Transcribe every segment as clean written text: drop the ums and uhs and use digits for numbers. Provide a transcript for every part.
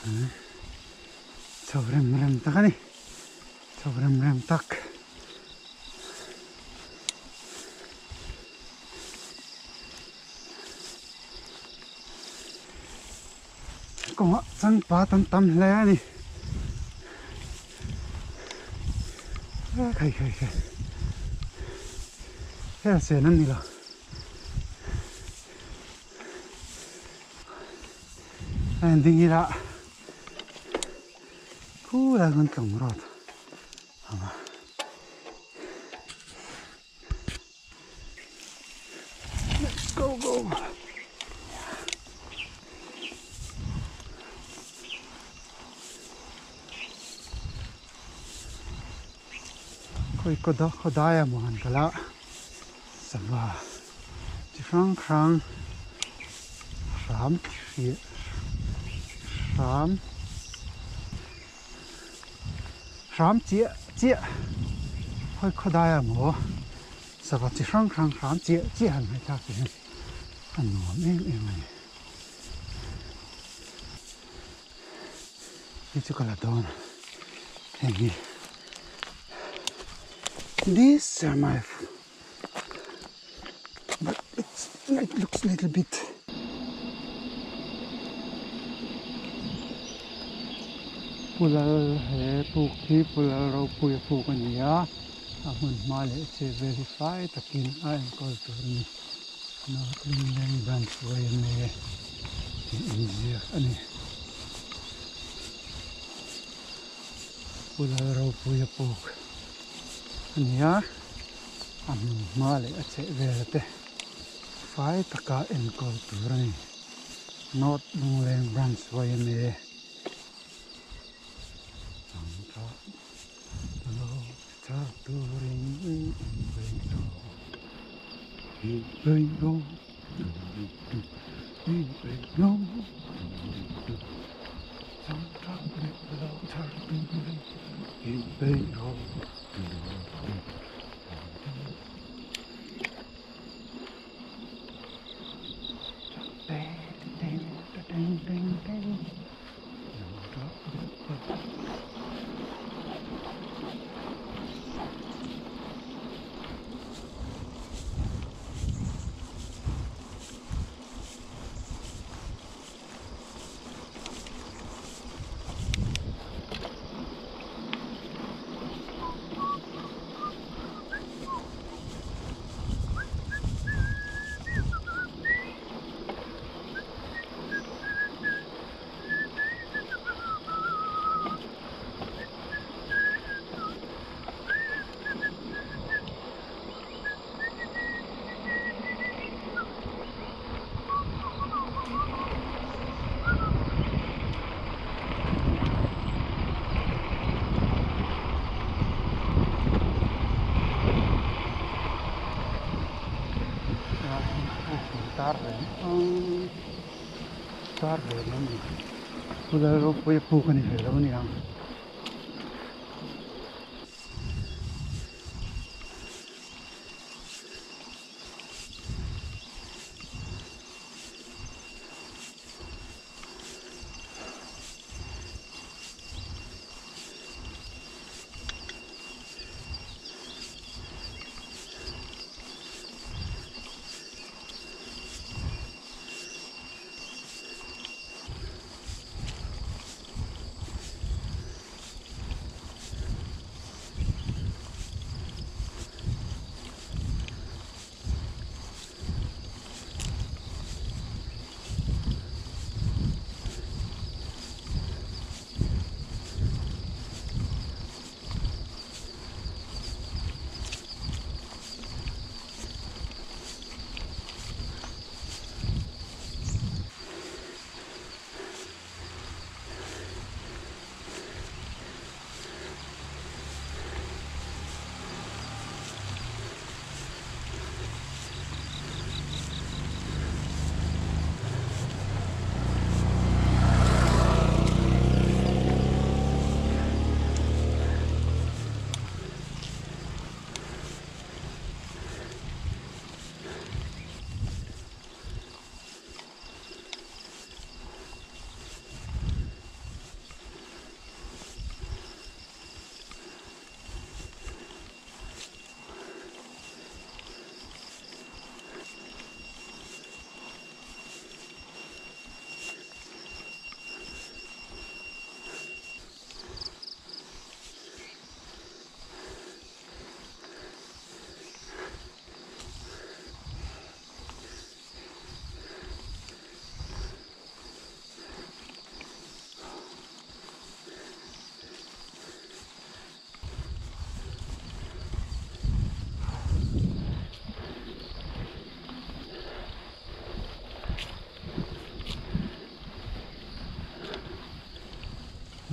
Chho rem rem tak a ni. Chho rem rem tak. Kawngah changpa tam tam hle a ni. Khai khai khai. Hel sen an ni lo. A en ding ila khulai khawn tlawng rawt a awm a. Let's go go. Khawi khawdai a maw han kal a sava chi hrang hrang hram hriah hram hram chiah chiah khawi khawdai a maw sava chi hrang hrang hram chiah chiah han ngaihthlak hi a nuam em em a ni. Hei chu ka la dawn heng hi this are my but it's it looks little bit Pulal he puk hi Pulal ropui a puk a ni a a hmun hma leh che vel hi fai takin a enkawl tur a ni North Lunglen Branch yma tih inziak a ni. Pu Lalropuia puk a ni a, a hmun hma leh a chheh vel te fai taka enkawl tur a ni. North Lungleng Branch yma Tar ve leh ani Pulal ropui a puk a ni ve lo a ni ang.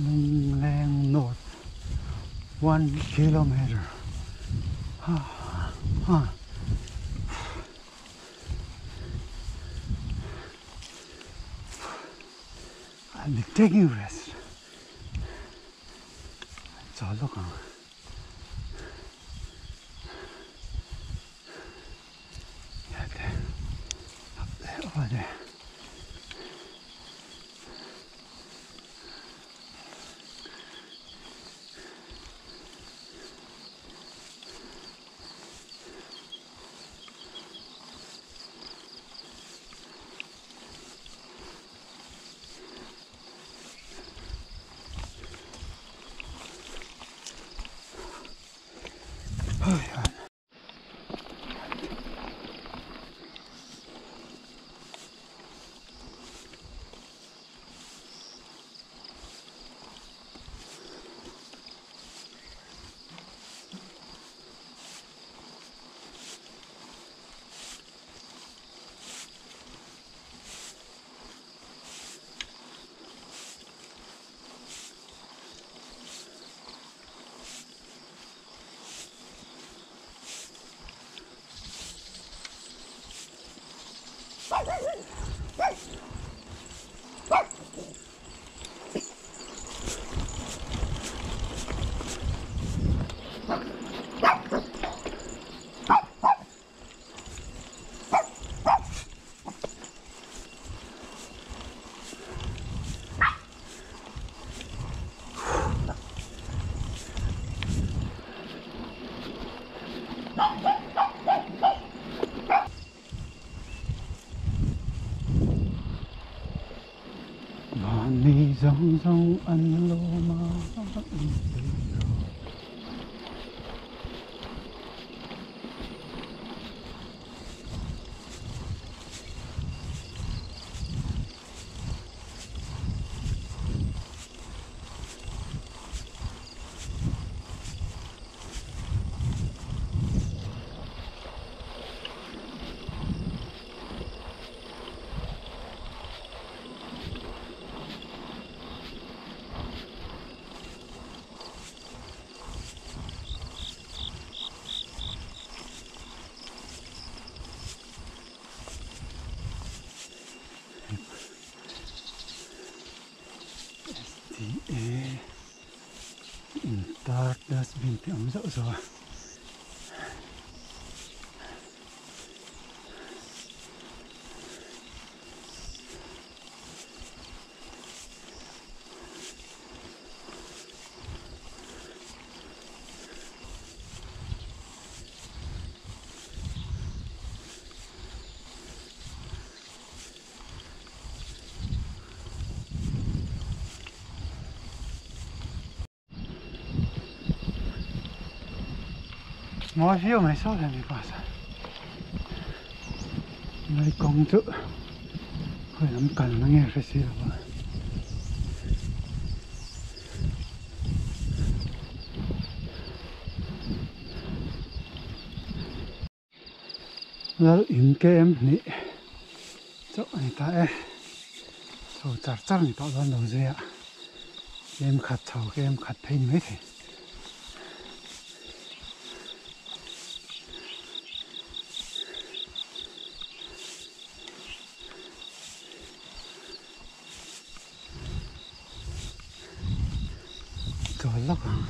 Lungleng North 1 kilometer ha ha. I'll be taking rest. Chawl lawk ang. Up there, over there. Mahni zawng zawng an lawm a inpeih rawh. SDA intar dustbin te awm zauh zauh a. Mawi viau mai saw hian mipa chuan lai kawng chu khawi lam kalna nge hre si lo a. Lal in kem hnih chauh a ni ta e chho char char ni tawh dawn lo zui a kem khat chho kem khat phei ni maithei. Chawl lawk ang.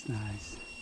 Nice, nice.